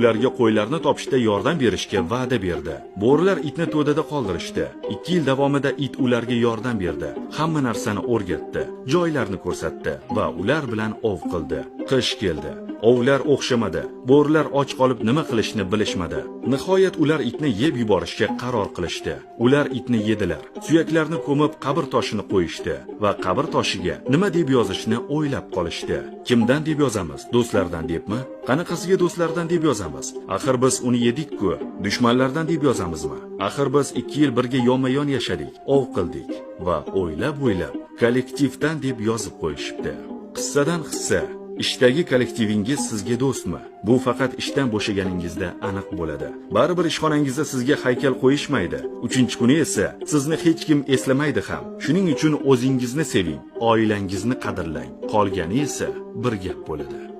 Ularga qo'ylarni topishda yordam berishga va'da berdi. Bo'rilar itni to'dada qoldirishdi. 2 yil davomida it ularga yordam berdi. Hamma narsani o'rgatdi, joylarni ko'rsatdi va ular bilan ov qildi. Qish keldi. Ovlar o'xshamadi. Bo'rilar och qolib nima qilishni bilishmadi. Nihoyat ular itni yeb yuborishga qaror qilishdi. Ular itni yedilar. Suyaklarni ko'mib qabr toshini qo'yishdi va qabr toshiga nima deb yozishni o'ylab qolishdi. Kimdan deb yozamiz? Do'stlardan debmi? Qanaqasiga do'stlardan deb yozamiz? Axir biz uni yedik-ku. Dushmanlardan deb yozamizmi? Axir biz 2 yil birga yonma-yon yashadik, ov qildik va o'ylab-o'ylab kollektivdan deb yozib qo'yishibdi. Qissadan hissa. Ishdagi kollektivingiz sizga do'stmi? Bu faqat ishdan bo'shaganingizda aniq bo'ladi. Baribir ishxonangizda sizga haykal qo'yishmaydi. 3-kuni esa sizni hech kim eslamaydi ham. Shuning uchun o'zingizni seving, oilangizni qadrlang. Qolgani esa bir gap bo'ladi.